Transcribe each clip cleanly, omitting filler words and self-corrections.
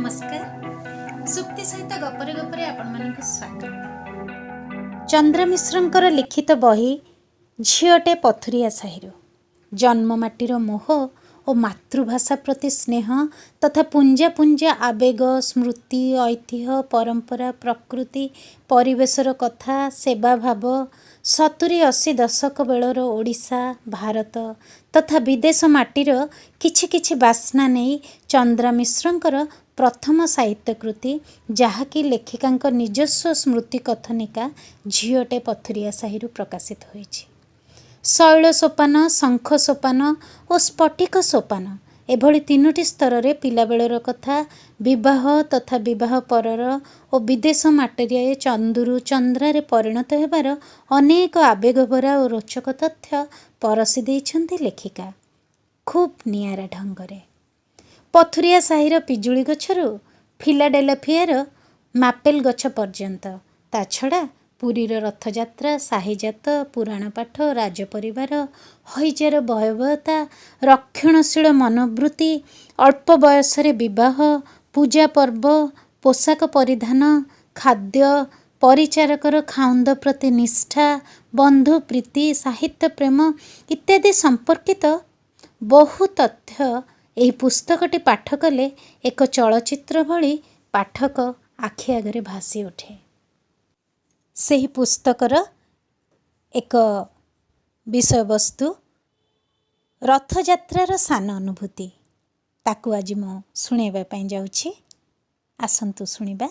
ନମସ୍କାର। ସୁପ୍ତି ସହିତ ଗପରେ ଗପରେ ଆପଣମାନଙ୍କୁ ସ୍ୱାଗତ। ଚନ୍ଦ୍ର ମିଶ୍ରଙ୍କର ଲିଖିତ ବହି ଝିଅଟେ ପଥୁରିଆ ସାହିରୁ ଜନ୍ମମାଟିର ମୋହ ଓ ମାତୃଭାଷା ପ୍ରତି ସ୍ନେହ ତଥା ପୁଞ୍ଜା ପୁଞ୍ଜା ଆବେଗ, ସ୍ମୃତି, ଐତିହ୍ୟ, ପରମ୍ପରା, ପ୍ରକୃତି, ପରିବେଶର କଥା, ସେବାଭାବ, 70-80 ଦଶକ ବେଳର ଓଡ଼ିଶା, ଭାରତ ତଥା ବିଦେଶ ମାଟିର କିଛି କିଛି ବାସ୍ନା ନେଇ ଚନ୍ଦ୍ରା ମିଶ୍ରଙ୍କର ପ୍ରଥମ ସାହିତ୍ୟକୃତି, ଯାହାକି ଲେଖିକାଙ୍କ ନିଜସ୍ୱ ସ୍ମୃତି କଥନିକା ଝିଅଟେ ପଥୁରିଆ ସାହିରୁ ପ୍ରକାଶିତ ହୋଇଛି। ଶୈଳ ସୋପାନ, ଶଙ୍ଖ ସୋପାନ ଓ ସ୍ଫଟିକ ସୋପାନ, ଏଭଳି ତିନୋଟି ସ୍ତରରେ ପିଲାବେଳର କଥା, ବିବାହ ତଥା ବିବାହ ପରର ଓ ବିଦେଶ ମାଟିରେ ଚନ୍ଦୁରୁ ଚନ୍ଦ୍ରାରେ ପରିଣତ ହେବାର ଅନେକ ଆବେଗଭରା ଓ ରୋଚକ ତଥ୍ୟ ପରସି ଦେଇଛନ୍ତି ଲେଖିକା ଖୁବ୍ ନିଆରା ଢଙ୍ଗରେ। ପଥୁରିଆ ସାହିର ପିଜୁଳି ଗଛରୁ ଫିଲାଡେଲଫିଆର ମାପେଲ ଗଛ ପର୍ଯ୍ୟନ୍ତ, ତା ଛଡ଼ା ପୁରୀର ରଥଯାତ୍ରା, ସାହିଯାତ, ପୁରାଣ ପାଠ, ରାଜପରିବାର, ହଇଜାର ଭୟାବହତା, ରକ୍ଷଣଶୀଳ ମନୋବୃତ୍ତି, ଅଳ୍ପ ବୟସରେ ବିବାହ, ପୂଜା ପର୍ବ, ପୋଷାକ ପରିଧାନ, ଖାଦ୍ୟ, ପରିଚାରକର ଖାଉନ୍ଦ ପ୍ରତି ନିଷ୍ଠା, ବନ୍ଧୁ ପ୍ରୀତି, ସାହିତ୍ୟ ପ୍ରେମ ଇତ୍ୟାଦି ସମ୍ପର୍କିତ ବହୁ ତଥ୍ୟ ଏହି ପୁସ୍ତକଟି ପାଠ କଲେ ଏକ ଚଳଚ୍ଚିତ୍ର ଭଳି ପାଠକ ଆଖି ଆଗରେ ଭାସି ଉଠେ। ସେହି ପୁସ୍ତକର ଏକ ବିଷୟବସ୍ତୁ ରଥଯାତ୍ରାର ସାନ ଅନୁଭୂତି, ତାକୁ ଆଜି ମୁଁ ଶୁଣାଇବା ପାଇଁ ଯାଉଛି। ଆସନ୍ତୁ ଶୁଣିବା।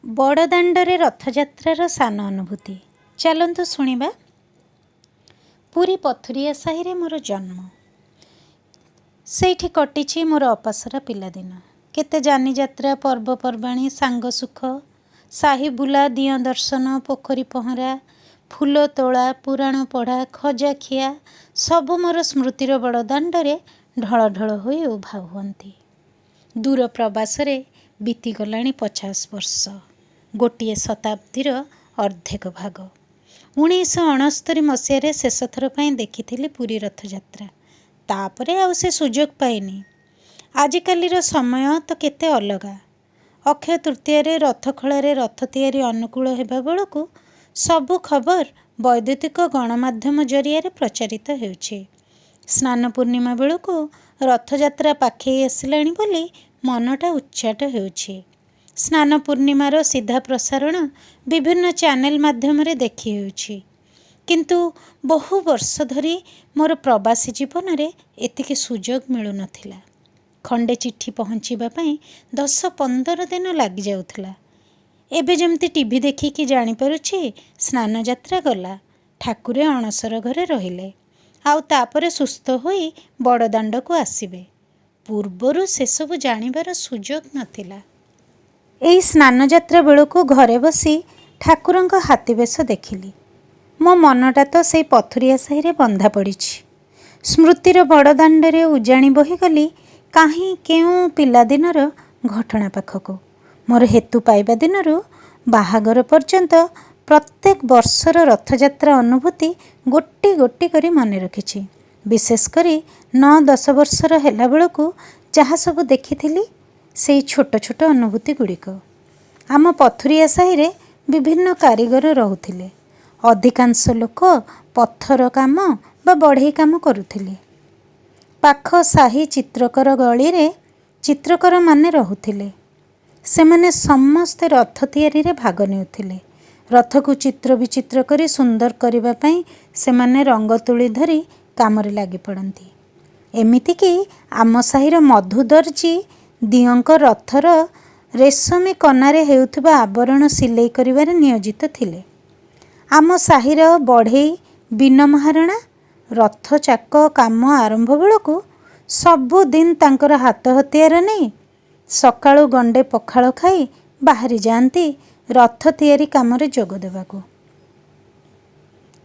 ବଡ଼ଦାଣ୍ଡରେ ରଥଯାତ୍ରାର ସାନ ଅନୁଭୂତି, ଚାଲନ୍ତୁ ଶୁଣିବା। ପୁରୀ ପଥୁରିଆ ସାହିରେ ମୋର ଜନ୍ମ। ସେଇଠି କଟିଛି ମୋର ଅପାସରା ପିଲାଦିନ। କେତେ ଯାନିଯାତ୍ରା, ପର୍ବପର୍ବାଣୀ, ସାଙ୍ଗ ସୁଖ, ସାହି ବୁଲା, ଦିଅଁ ଦର୍ଶନ, ପୋଖରୀ ପହଁରା, ଫୁଲ ତୋଳା, ପୁରାଣ ପଢ଼ା, ଖଜା ଖିଆ ସବୁ ମୋର ସ୍ମୃତିର ବଡ଼ଦାଣ୍ଡରେ ଢଳ ଢଳ ହୋଇ ଉଭା ହୁଅନ୍ତି। ଦୂର ପ୍ରବାସରେ ବିତିଗଲାଣି 50 ବର୍ଷ, ଗୋଟିଏ ଶତାବ୍ଦୀର ଅର୍ଦ୍ଧେକ ଭାଗ। 1969 ମସିହାରେ ଶେଷଥର ପାଇଁ ଦେଖିଥିଲି ପୁରୀ ରଥଯାତ୍ରା। ତାପରେ ଆଉ ସେ ସୁଯୋଗ ପାଇନି। ଆଜିକାଲିର ସମୟ ତ କେତେ ଅଲଗା। ଅକ୍ଷୟ ତୃତୀୟାରେ ରଥଖଳାରେ ରଥ ତିଆରି ଅନୁକୂଳ ହେବା ବେଳକୁ ସବୁ ଖବର ବୈଦ୍ୟୁତିକ ଗଣମାଧ୍ୟମ ଜରିଆରେ ପ୍ରଚାରିତ ହେଉଛି। ସ୍ନାନ ପୂର୍ଣ୍ଣିମା ବେଳକୁ ରଥଯାତ୍ରା ପାଖେଇ ଆସିଲାଣି ବୋଲି ମନଟା ଉଚ୍ଚାଟ ହେଉଛି। ସ୍ନାନ ପୂର୍ଣ୍ଣିମାର ସିଧା ପ୍ରସାରଣ ବିଭିନ୍ନ ଚ୍ୟାନେଲ ମାଧ୍ୟମରେ ଦେଖି ହେଉଛି। କିନ୍ତୁ ବହୁ ବର୍ଷ ଧରି ମୋର ପ୍ରବାସୀ ଜୀବନରେ ଏତିକି ସୁଯୋଗ ମିଳୁନଥିଲା। ଖଣ୍ଡେ ଚିଠି ପହଞ୍ଚିବା ପାଇଁ 10-15 ଦିନ ଲାଗିଯାଉଥିଲା। ଏବେ ଯେମିତି ଟିଭି ଦେଖିକି ଜାଣିପାରୁଛି ସ୍ନାନଯାତ୍ରା ଗଲା, ଠାକୁରେ ଅଣସର ଘରେ ରହିଲେ, ଆଉ ତାପରେ ସୁସ୍ଥ ହୋଇ ବଡ଼ଦାଣ୍ଡକୁ ଆସିବେ, ପୂର୍ବରୁ ସେସବୁ ଜାଣିବାର ସୁଯୋଗ ନଥିଲା। ଏଇ ସ୍ନାନଯାତ୍ରା ବେଳକୁ ଘରେ ବସି ଠାକୁରଙ୍କ ହାତୀବେଶ ଦେଖିଲି। ମୋ ମନଟା ତ ସେଇ ପଥୁରିଆ ସାହିରେ ବନ୍ଧା ପଡ଼ିଛି। ସ୍ମୃତିର ବଡ଼ଦାଣ୍ଡରେ ଉଜାଣି ବହିଗଲି କାହିଁ କେଉଁ ପିଲାଦିନର ଘଟଣା ପାଖକୁ। ମୋର ହେତୁ ପାଇବା ଦିନରୁ ବାହାଘର ପର୍ଯ୍ୟନ୍ତ ପ୍ରତ୍ୟେକ ବର୍ଷର ରଥଯାତ୍ରା ଅନୁଭୂତି ଗୋଟି ଗୋଟି କରି ମନେ ରଖିଛି। ବିଶେଷ କରି 9-10 ବର୍ଷର ହେଲା ବେଳକୁ ଯାହା ସବୁ ଦେଖିଥିଲି, ସେଇ ଛୋଟ ଛୋଟ ଅନୁଭୂତି ଗୁଡ଼ିକ। ଆମ ପଥୁରିଆ ସାହିରେ ବିଭିନ୍ନ କାରିଗର ରହୁଥିଲେ। ଅଧିକାଂଶ ଲୋକ ପଥର କାମ ବା ବଢ଼େଇ କାମ କରୁଥିଲେ। ପାଖ ସାହି ଚିତ୍ରକର ଗଳିରେ ଚିତ୍ରକରମାନେ ରହୁଥିଲେ। ସେମାନେ ସମସ୍ତେ ରଥ ତିଆରିରେ ଭାଗ ନେଉଥିଲେ। ରଥକୁ ଚିତ୍ର ବିଚିତ୍ର କରି ସୁନ୍ଦର କରିବା ପାଇଁ ସେମାନେ ରଙ୍ଗ ତୂଳୀ ଧରି କାମରେ ଲାଗିପଡ଼ନ୍ତି। ଏମିତିକି ଆମ ସାହିର ମଧୁ ଦର୍ଜି ଦିଅଁଙ୍କ ରଥର ରେଶମୀ କନାରେ ହେଉଥିବା ଆବରଣ ସିଲେଇ କରିବାରେ ନିୟୋଜିତ ଥିଲେ। ଆମ ସାହିର ବଢ଼େଇ ବୀନ ମହାରଣା ରଥ ଚାକ କାମ ଆରମ୍ଭ ବେଳକୁ ସବୁଦିନ ତାଙ୍କର ହାତ ହତିଆର ନେଇ ସକାଳୁ ଗଣ୍ଡେ ପଖାଳ ଖାଇ ବାହାରି ଯାଆନ୍ତି ରଥ ତିଆରି କାମରେ ଯୋଗ ଦେବାକୁ।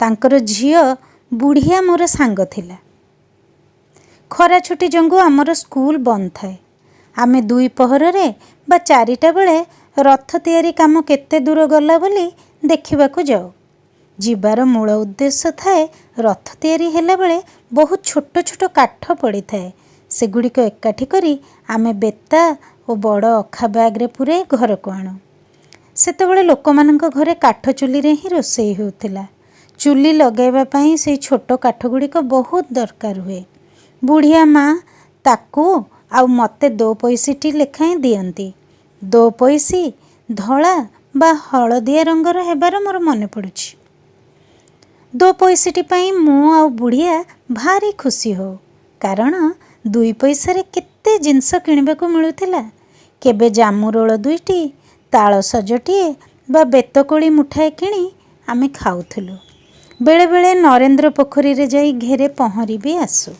ତାଙ୍କର ଝିଅ ବୁଢ଼ିଆ ମୋର ସାଙ୍ଗ ଥିଲା। ଖରା ଛୁଟି ଯୋଗୁଁ ଆମର ସ୍କୁଲ ବନ୍ଦ ଥାଏ। ଆମେ ଦୁଇ ପହରରେ ବା 4ଟା ବେଳେ ରଥ ତିଆରି କାମ କେତେ ଦୂର ଗଲା ବୋଲି ଦେଖିବାକୁ ଯାଉ। ଯିବାର ମୂଳ ଉଦ୍ଦେଶ୍ୟ ଥାଏ, ରଥ ତିଆରି ହେଲାବେଳେ ବହୁତ ଛୋଟ ଛୋଟ କାଠ ପଡ଼ିଥାଏ, ସେଗୁଡ଼ିକ ଏକାଠି କରି ଆମେ ବେତା ଓ ବଡ଼ ଅଖା ବ୍ୟାଗରେ ପୂରାଇ ଘରକୁ ଆଣୁ। ସେତେବେଳେ ଲୋକମାନଙ୍କ ଘରେ କାଠ ଚୁଲିରେ ହିଁ ରୋଷେଇ ହେଉଥିଲା। ଚୁଲି ଲଗାଇବା ପାଇଁ ସେଇ ଛୋଟ କାଠଗୁଡ଼ିକ ବହୁତ ଦରକାର ହୁଏ। ବୁଢ଼ିଆ ମା ତାକୁ ଆଉ ମୋତେ ଦୋ ପଇସିଟି ଲେଖାଏଁ ଦିଅନ୍ତି। ଦୋ ପଇସି ଧଳା ବା ହଳଦିଆ ରଙ୍ଗର ହେବାର ମୋର ମନେ ପଡ଼ୁଛି। ଦୋ ପଇସିଟି ପାଇଁ ମୁଁ ଆଉ ବୁଢ଼ିଆ ଭାରି ଖୁସି ହେଉ, କାରଣ 2 ପଇସାରେ କେତେ ଜିନିଷ କିଣିବାକୁ ମିଳୁଥିଲା। କେବେ ଜାମୁ ରୋଳ ଦୁଇଟି, ତାଳସଜଟିଏ ବା ବେତକୋଳି ମୁଠାଏ କିଣି ଆମେ ଖାଉଥିଲୁ। ବେଳେବେଳେ ନରେନ୍ଦ୍ର ପୋଖରୀରେ ଯାଇ ଘେରେ ପହଁରି ବି ଆସୁ।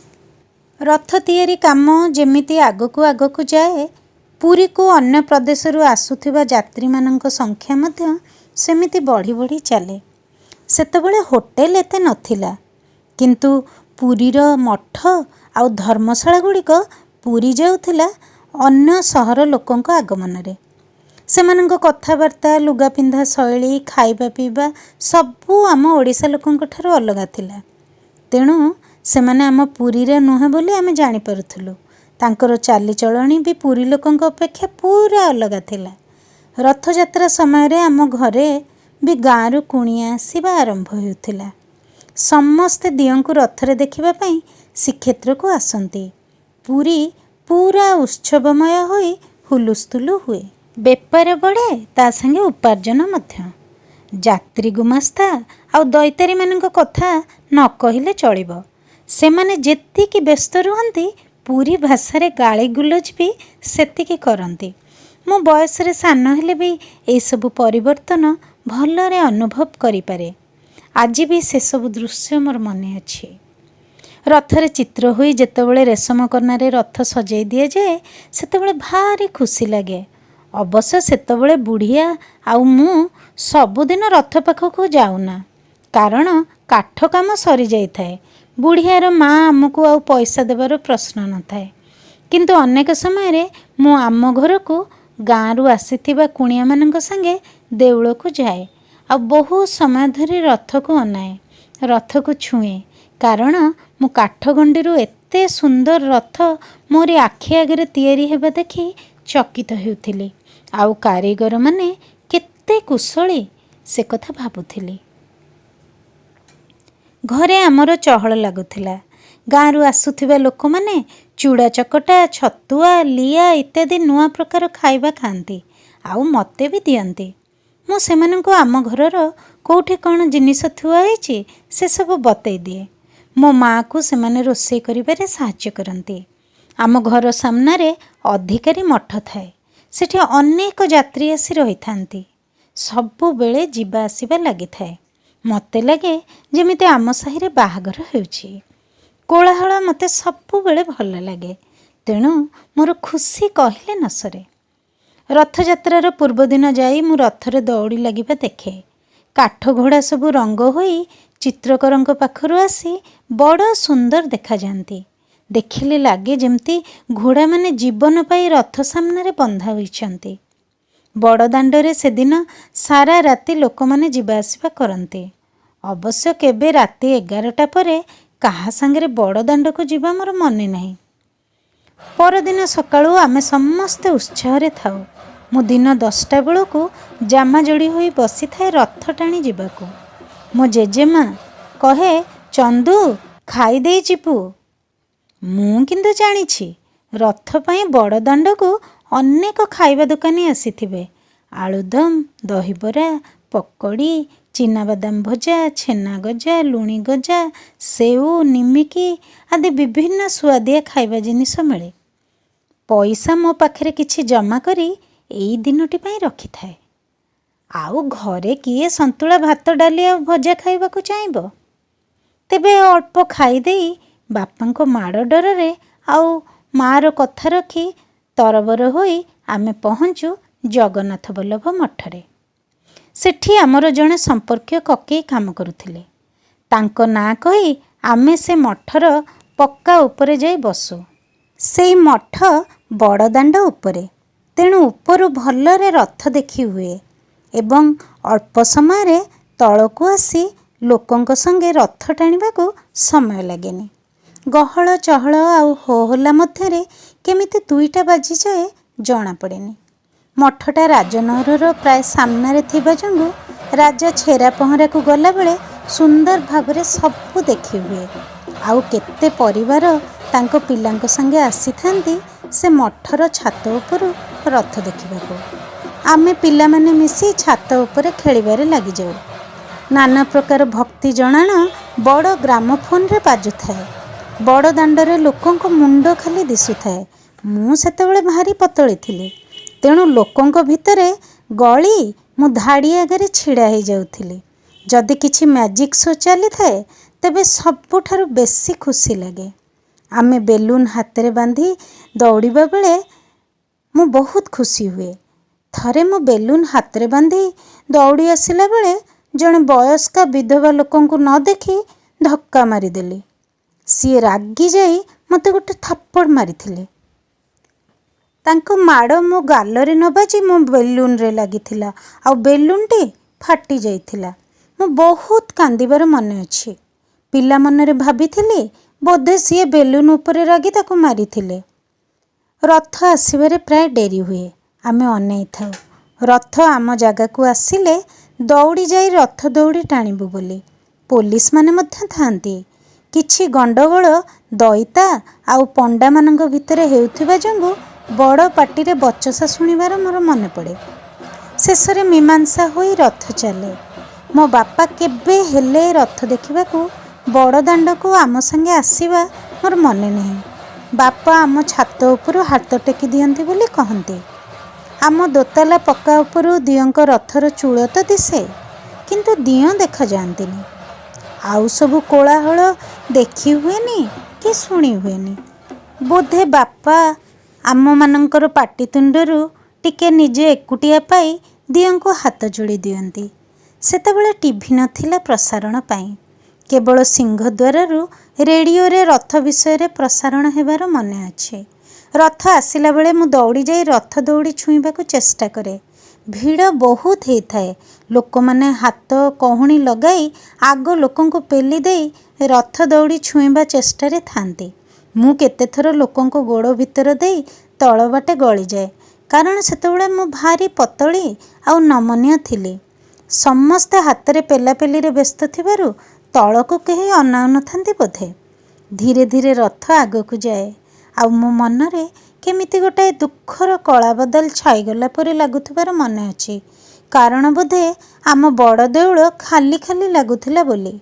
ରଥ ତିଆରି କାମ ଯେମିତି ଆଗକୁ ଆଗକୁ ଯାଏ, ପୁରୀକୁ ଅନ୍ୟ ପ୍ରଦେଶରୁ ଆସୁଥିବା ଯାତ୍ରୀମାନଙ୍କ ସଂଖ୍ୟା ମଧ୍ୟ ସେମିତି ବଢ଼ି ବଢ଼ି ଚାଲେ। ସେତେବେଳେ ହୋଟେଲ ଏତେ ନଥିଲା, କିନ୍ତୁ ପୁରୀର ମଠ ଆଉ ଧର୍ମଶାଳାଗୁଡ଼ିକ ପୂରି ଯାଉଥିଲା ଅନ୍ୟ ସହର ଲୋକଙ୍କ ଆଗମନରେ। ସେମାନଙ୍କ କଥାବାର୍ତ୍ତା, ଲୁଗାପିନ୍ଧା ଶୈଳୀ, ଖାଇବା ପିଇବା ସବୁ ଆମ ଓଡ଼ିଶା ଲୋକଙ୍କଠାରୁ ଅଲଗା ଥିଲା। ତେଣୁ ସେମାନେ ଆମ ପୁରୀର ନୁହେଁ ବୋଲି ଆମେ ଜାଣିପାରୁଥିଲୁ। ତାଙ୍କର ଚାଲିଚଳଣି ବି ପୁରୀ ଲୋକଙ୍କ ଅପେକ୍ଷା ପୂରା ଅଲଗା ଥିଲା। ରଥଯାତ୍ରା ସମୟରେ ଆମ ଘରେ ବି ଗାଁରୁ କୁଣିଆ ଆସିବା ଆରମ୍ଭ ହେଉଥିଲା। ସମସ୍ତେ ଦିଅଁଙ୍କୁ ରଥରେ ଦେଖିବା ପାଇଁ ଶ୍ରୀକ୍ଷେତ୍ରକୁ ଆସନ୍ତି। ପୁରୀ ପୂରା ଉତ୍ସବମୟ ହୋଇ ହୁଲୁସ୍ତୁଲୁ ହୁଏ। ବେପାର ବଢ଼େ, ତା ସାଙ୍ଗେ ଉପାର୍ଜନ ମଧ୍ୟ। ଯାତ୍ରୀ ଗୁମାସ୍ତା ଆଉ ଦୈତାରୀମାନଙ୍କ କଥା ନ କହିଲେ ଚଳିବ। ସେମାନେ ଯେତିକି ବ୍ୟସ୍ତ ରୁହନ୍ତି, ପୁରୀ ଭାଷାରେ ଗାଳିଗୁଲଜ ବି ସେତିକି କରନ୍ତି। ମୁଁ ବୟସରେ ସାନ ହେଲେ ବି ଏଇସବୁ ପରିବର୍ତ୍ତନ ଭଲରେ ଅନୁଭବ କରିପାରେ। ଆଜି ବି ସେସବୁ ଦୃଶ୍ୟ ମୋର ମନେ ଅଛି। ରଥରେ ଚିତ୍ର ହୋଇ ଯେତେବେଳେ ରେଶମ କନାରେ ରଥ ସଜେଇ ଦିଆଯାଏ, ସେତେବେଳେ ଭାରି ଖୁସି ଲାଗେ। ଅବଶ୍ୟ ସେତେବେଳେ ବୁଢ଼ିଆ ଆଉ ମୁଁ ସବୁଦିନ ରଥ ପାଖକୁ ଯାଉନା, କାରଣ କାଠ କାମ ସରିଯାଇଥାଏ। ବୁଢ଼ିଆର ମା ଆମକୁ ଆଉ ପଇସା ଦେବାର ପ୍ରଶ୍ନ ନଥାଏ। କିନ୍ତୁ ଅନେକ ସମୟରେ ମୁଁ ଆମ ଘରକୁ ଗାଁରୁ ଆସିଥିବା କୁଣିଆମାନଙ୍କ ସାଙ୍ଗେ ଦେଉଳକୁ ଯାଏ ଆଉ ବହୁତ ସମୟ ଧରି ରଥକୁ ଅନାଏ, ରଥକୁ ଛୁଏଁ, କାରଣ ମୁଁ କାଠଗଣ୍ଡିରୁ ଏତେ ସୁନ୍ଦର ରଥ ମୋରି ଆଖି ଆଗରେ ତିଆରି ହେବା ଦେଖି ଚକିତ ହେଉଥିଲି, ଆଉ କାରିଗରମାନେ କେତେ କୁଶଳୀ ସେ କଥା ଭାବୁଥିଲି। ଘରେ ଆମର ଚହଳ ଲାଗୁଥିଲା। ଗାଁରୁ ଆସୁଥିବା ଲୋକମାନେ ଚୁଡ଼ା ଚକଟା, ଛତୁଆ, ଲିଆ ଇତ୍ୟାଦି ନୂଆ ପ୍ରକାର ଖାଇବା ଖାଆନ୍ତି ଆଉ ମୋତେ ବି ଦିଅନ୍ତି। ମୁଁ ସେମାନଙ୍କୁ ଆମ ଘରର କୋଉଠି କ'ଣ ଜିନିଷ ଥୁଆ ହେଇଛି ସେସବୁ ବତେଇ ଦିଏ। ମୋ ମାଆକୁ ସେମାନେ ରୋଷେଇ କରିବାରେ ସାହାଯ୍ୟ କରନ୍ତି। ଆମ ଘର ସାମ୍ନାରେ ଅଧିକାରୀ ମଠ ଥାଏ। ସେଠି ଅନେକ ଯାତ୍ରୀ ଆସି ରହିଥାନ୍ତି। ସବୁବେଳେ ଯିବା ଆସିବା ଲାଗିଥାଏ। ମୋତେ ଲାଗେ ଯେମିତି ଆମ ସାହିରେ ବାହାଘର ହେଉଛି। କୋଳାହଳ ମୋତେ ସବୁବେଳେ ଭଲ ଲାଗେ, ତେଣୁ ମୋର ଖୁସି କହିଲେ ନ ସରେ। ରଥଯାତ୍ରାର ପୂର୍ବଦିନ ଯାଇ ମୁଁ ରଥରେ ଦଉଡ଼ି ଲାଗିବା ଦେଖେ। କାଠ ଘୋଡ଼ା ସବୁ ରଙ୍ଗ ହୋଇ ଚିତ୍ରକରଙ୍କ ପାଖରୁ ଆସି ବଡ଼ ସୁନ୍ଦର ଦେଖାଯାଆନ୍ତି। ଦେଖିଲେ ଲାଗେ ଯେମିତି ଘୋଡ଼ାମାନେ ଜୀବନ ପାଇ ରଥ ସାମ୍ନାରେ ବନ୍ଧା ହୋଇଛନ୍ତି। ବଡ଼ଦାଣ୍ଡରେ ସେଦିନ ସାରା ରାତି ଲୋକମାନେ ଯିବା ଆସିବା କରନ୍ତି। ଅବଶ୍ୟ କେବେ ରାତି 11ଟା ପରେ କାହା ସାଙ୍ଗରେ ବଡ଼ଦାଣ୍ଡକୁ ଯିବା ମୋର ମନେ ନାହିଁ। ପରଦିନ ସକାଳୁ ଆମେ ସମସ୍ତେ ଉତ୍ସାହରେ ଥାଉ। ମୁଁ ଦିନ 10ଟା ବେଳକୁ ଜାମା ଯୋଡ଼ି ହୋଇ ବସିଥାଏ ରଥ ଟାଣି ଯିବାକୁ। ମୋ ଜେଜେମା କହେ, ଚନ୍ଦୁ, ଖାଇଦେଇ ଯିବୁ। ମୁଁ କିନ୍ତୁ ଜାଣିଛି ରଥ ପାଇଁ ବଡ଼ଦାଣ୍ଡକୁ ଅନେକ ଖାଇବା ଦୋକାନୀ ଆସିଥିବେ। ଆଳୁଦମ, ଦହିବରା, ପକୋଡ଼ି, ଚିନାବାଦାମ ଭଜା, ଛେନା ଗଜା, ଲୁଣି ଗଜା, ସେଉ, ନିମିକି ଆଦି ବିଭିନ୍ନ ସୁଆଦିଆ ଖାଇବା ଜିନିଷ ମିଳେ। ପଇସା ମୋ ପାଖରେ କିଛି ଜମା କରି ଏଇ ଦିନଟି ପାଇଁ ରଖିଥାଏ। ଆଉ ଘରେ କିଏ ସନ୍ତୁଳା, ଭାତ, ଡାଲି ଆଉ ଭଜା ଖାଇବାକୁ ଚାହିଁବ? ତେବେ ଅଳ୍ପ ଖାଇଦେଇ ବାପାଙ୍କ ମାଡ଼ ଡରରେ ଆଉ ମାଆର କଥା ରଖି ତରବର ହୋଇ ଆମେ ପହଞ୍ଚୁ ଜଗନ୍ନାଥ ବଲ୍ଲଭ ମଠରେ। ସେଠି ଆମର ଜଣେ ସମ୍ପର୍କୀୟ କକେଇ କାମ କରୁଥିଲେ। ତାଙ୍କ ନାଁ କହି ଆମେ ସେ ମଠର ପକ୍କା ଉପରେ ଯାଇ ବସୁ। ସେଇ ମଠ ବଡ଼ଦାଣ୍ଡ ଉପରେ, ତେଣୁ ଉପରୁ ଭଲରେ ରଥ ଦେଖି ହୁଏ ଏବଂ ଅଳ୍ପ ସମୟରେ ତଳକୁ ଆସି ଲୋକଙ୍କ ସଙ୍ଗେ ରଥ ଟାଣିବାକୁ ସମୟ ଲାଗେନି। ଗହଳ ଚହଳ ଆଉ ହୋହଲ୍ଲା ମଧ୍ୟରେ କେମିତି 2ଟା ବାଜିଯାଏ ଜଣାପଡ଼େନି। ମଠଟା ରାଜନଅରର ପ୍ରାୟ ସାମ୍ନାରେ ଥିବା ଯୋଗୁଁ ରାଜା ଛେରା ପହଁରାକୁ ଗଲାବେଳେ ସୁନ୍ଦର ଭାବରେ ସବୁ ଦେଖିହୁଏ। ଆଉ କେତେ ପରିବାର ତାଙ୍କ ପିଲାଙ୍କ ସାଙ୍ଗେ ଆସିଥାନ୍ତି ସେ ମଠର ଛାତ ଉପରୁ ରଥ ଦେଖିବାକୁ। ଆମେ ପିଲାମାନେ ମିଶି ଛାତ ଉପରେ ଖେଳିବାରେ ଲାଗିଯାଉ। ନାନା ପ୍ରକାର ଭକ୍ତି ଜଣାଣ ବଡ଼ ଗ୍ରାମୋଫୋନରେ ବାଜୁଥାଏ। ବଡ଼ ଦାଣ୍ଡରେ ଲୋକଙ୍କ ମୁଣ୍ଡ ଖାଲି ଦିଶୁଥାଏ। ମୁଁ ସେତେବେଳେ ଭାରି ପତଳି ଥିଲି, ତେଣୁ ଲୋକଙ୍କ ଭିତରେ ଗଳି ମୁଁ ଧାଡ଼ି ଆଗରେ ଛିଡ଼ା ହେଇଯାଉଥିଲି। ଯଦି କିଛି ମ୍ୟାଜିକ୍ ଶୋ ଚାଲିଥାଏ, ତେବେ ସବୁଠାରୁ ବେଶୀ ଖୁସି ଲାଗେ। ଆମେ ବେଲୁନ୍ ହାତରେ ବାନ୍ଧି ଦୌଡ଼ିବା ବେଳେ ମୁଁ ବହୁତ ଖୁସି ହୁଏ। ଥରେ ମୁଁ ବେଲୁନ୍ ହାତରେ ବାନ୍ଧି ଦୌଡ଼ି ଆସିଲା ବେଳେ ଜଣେ ବୟସ୍କା ବିଧବା ଲୋକଙ୍କୁ ନ ଦେଖି ଧକ୍କା ମାରିଦେଲି। ସିଏ ରାଗିଯାଇ ମୋତେ ଗୋଟେ ଥାପଡ଼ ମାରିଥିଲେ। ତାଙ୍କ ମାଡ଼ ମୋ ଗାଲରେ ନ ବାଜି ମୋ ବେଲୁନରେ ଲାଗିଥିଲା, ଆଉ ବେଲୁନଟି ଫାଟି ଯାଇଥିଲା। ମୁଁ ବହୁତ କାନ୍ଦିବାର ମନେ ଅଛି। ପିଲା ମନରେ ଭାବିଥିଲି ବୋଧେ ସିଏ ବେଲୁନ ଉପରେ ରାଗି ତାକୁ ମାରିଥିଲେ। ରଥ ଆସିବାରେ ପ୍ରାୟ ଡେରି ହୁଏ। ଆମେ ଅନେଇଥାଉ ରଥ ଆମ ଜାଗାକୁ ଆସିଲେ ଦୌଡ଼ି ଯାଇ ରଥ ଦଉଡ଼ି ଟାଣିବୁ ବୋଲି। ପୋଲିସମାନେ ମଧ୍ୟ ଥାଆନ୍ତି। କିଛି ଗଣ୍ଡଗୋଳ ଦଇତା ଆଉ ପଣ୍ଡାମାନଙ୍କ ଭିତରେ ହେଉଥିବା ଯୋଗୁଁ ବଡ଼ ପାଟିରେ ବଚସା ଶୁଣିବାର ମୋର ମନେପଡ଼େ। ଶେଷରେ ମୀମାଂସା ହୋଇ ରଥ ଚାଲେ। ମୋ ବାପା କେବେ ହେଲେ ରଥ ଦେଖିବାକୁ ବଡ଼ଦାଣ୍ଡକୁ ଆମ ସାଙ୍ଗେ ଆସିବା ମୋର ମନେ ନାହିଁ। ବାପା ଆମ ଛାତ ଉପରୁ ହାତ ଟେକି ଦିଅନ୍ତି ବୋଲି କହନ୍ତି। ଆମ ଦୋତାଲା ପକ୍କା ଉପରୁ ଦିଅଁଙ୍କ ରଥର ଚୂଳ ତ ଦିଶେ, କିନ୍ତୁ ଦିଅଁ ଦେଖାଯାଆନ୍ତିନି। ଆଉ ସବୁ କୋଳାହଳ ଦେଖି ହୁଏନି କି ଶୁଣି ହୁଏନି। ବୋଧେ ବାପା ଆମମାନଙ୍କର ପାଟିତୁଣ୍ଡରୁ ଟିକେ ନିଜେ ଏକୁଟିଆ ପାଇ ଦିଅଁଙ୍କୁ ହାତ ଯୋଡ଼ି ଦିଅନ୍ତି। ସେତେବେଳେ ଟିଭି ନଥିଲା ପ୍ରସାରଣ ପାଇଁ। କେବଳ ସିଂହଦ୍ୱାରରୁ ରେଡ଼ିଓରେ ରଥ ବିଷୟରେ ପ୍ରସାରଣ ହେବାର ମନେ ଅଛି। ରଥ ଆସିଲା ବେଳେ ମୁଁ ଦୌଡ଼ି ଯାଇ ରଥ ଦଉଡ଼ି ଛୁଇଁବାକୁ ଚେଷ୍ଟା କରେ। ଭିଡ଼ ବହୁତ ହେଇଥାଏ। ଲୋକମାନେ ହାତ କହୁଣୀ ଲଗାଇ ଆଗ ଲୋକଙ୍କୁ ପେଲି ଦେଇ ରଥ ଦଉଡ଼ି ଛୁଇଁବା ଚେଷ୍ଟାରେ ଥାଆନ୍ତି। ମୁଁ କେତେଥର ଲୋକଙ୍କ ଗୋଡ଼ ଭିତର ଦେଇ ତଳ ବାଟେ ଗଳିଯାଏ, କାରଣ ସେତେବେଳେ ମୁଁ ଭାରି ପତଳି ଆଉ ନମନୀୟ ଥିଲି। ସମସ୍ତେ ହାତରେ ପେଲାପେଲିରେ ବ୍ୟସ୍ତ ଥିବାରୁ ତଳକୁ କେହି ଅନାଉନଥାନ୍ତି ବୋଧେ। ଧୀରେ ଧୀରେ ରଥ ଆଗକୁ ଯାଏ, ଆଉ ମୋ ମନରେ କେମିତି ଗୋଟାଏ ଦୁଃଖର କଳା ବାଦଲ ଛାଇଗଲା ପରି ଲାଗୁଥିବାର ମନେ ଅଛି। କାରଣ ବୋଧେ ଆମ ବଡ଼ ଦେଉଳ ଖାଲି ଖାଲି ଲାଗୁଥିଲା ବୋଲି।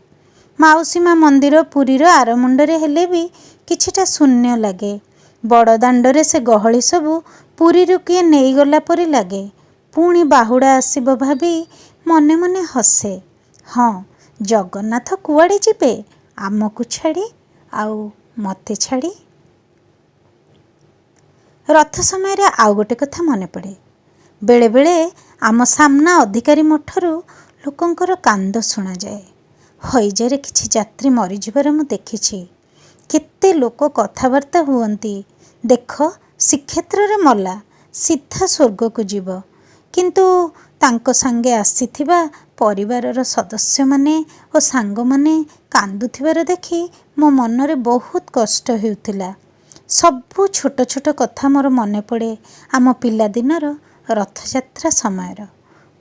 ମାଉସୀ ମା ମନ୍ଦିର ପୁରୀର ଆର ମୁଣ୍ଡରେ ହେଲେ ବି କିଛିଟା ଶୂନ୍ୟ ଲାଗେ। ବଡ଼ ଦାଣ୍ଡରେ ସେ ଗହଳି ସବୁ ପୁରୀରୁ କିଏ ନେଇଗଲା ପରି ଲାଗେ। ପୁଣି ବାହୁଡ଼ା ଆସିବ ଭାବି ମନେ ମନେ ହସେ। ହଁ, ଜଗନ୍ନାଥ କୁଆଡ଼େ ଯିବେ ଆମକୁ ଛାଡ଼ି, ଆଉ ମୋତେ ଛାଡ଼ି? ରଥ ସମୟରେ ଆଉ ଗୋଟେ କଥା ମନେପଡ଼େ। ବେଳେବେଳେ ଆମ ସାମ୍ନା ଅଧିକାରୀ ମଠରୁ ଲୋକଙ୍କର କାନ୍ଦ ଶୁଣାଯାଏ। ହଇଜାରେ କିଛି ଯାତ୍ରୀ ମରିଯିବାର ମୁଁ ଦେଖିଛି। କେତେ ଲୋକ କଥାବାର୍ତ୍ତା ହୁଅନ୍ତି, ଦେଖ ଶ୍ରୀକ୍ଷେତ୍ରରେ ମଲା, ସିଧା ସ୍ୱର୍ଗକୁ ଯିବ। କିନ୍ତୁ ତାଙ୍କ ସାଙ୍ଗେ ଆସିଥିବା ପରିବାରର ସଦସ୍ୟମାନେ ଓ ସାଙ୍ଗମାନେ କାନ୍ଦୁଥିବାର ଦେଖି ମୋ ମନରେ ବହୁତ କଷ୍ଟ ହେଉଥିଲା। ସବୁ ଛୋଟ ଛୋଟ କଥା ମୋର ମନେପଡ଼େ ଆମ ପିଲାଦିନର ରଥଯାତ୍ରା ସମୟର।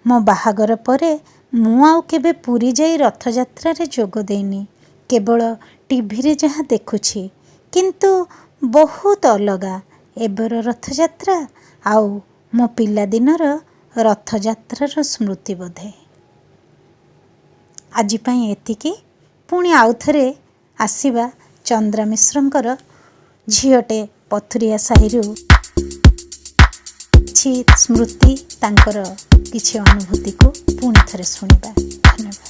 ମୋ ବାହାଘର ପରେ ମୁଁ ଆଉ କେବେ ପୁରୀ ଯାଇ ରଥଯାତ୍ରାରେ ଯୋଗ ଦେଇନି। କେବଳ ଟିଭିରେ ଯାହା ଦେଖୁଛି। କିନ୍ତୁ ବହୁତ ଅଲଗା ଏବେର ରଥଯାତ୍ରା ଆଉ ମୋ ପିଲାଦିନର ରଥଯାତ୍ରାର ସ୍ମୃତି ବୋଧେ। ଆଜି ପାଇଁ ଏତିକି। ପୁଣି ଆଉଥରେ ଆସିବା ଚନ୍ଦ୍ରା ମିଶ୍ରଙ୍କର ଝିଅଟେ ପଥୁରିଆ ସାହିରୁ କିଛି ସ୍ମୃତି, ତାଙ୍କର କିଛି ଅନୁଭୂତିକୁ ପୁଣି ଥରେ ଶୁଣିବା। ଧନ୍ୟବାଦ।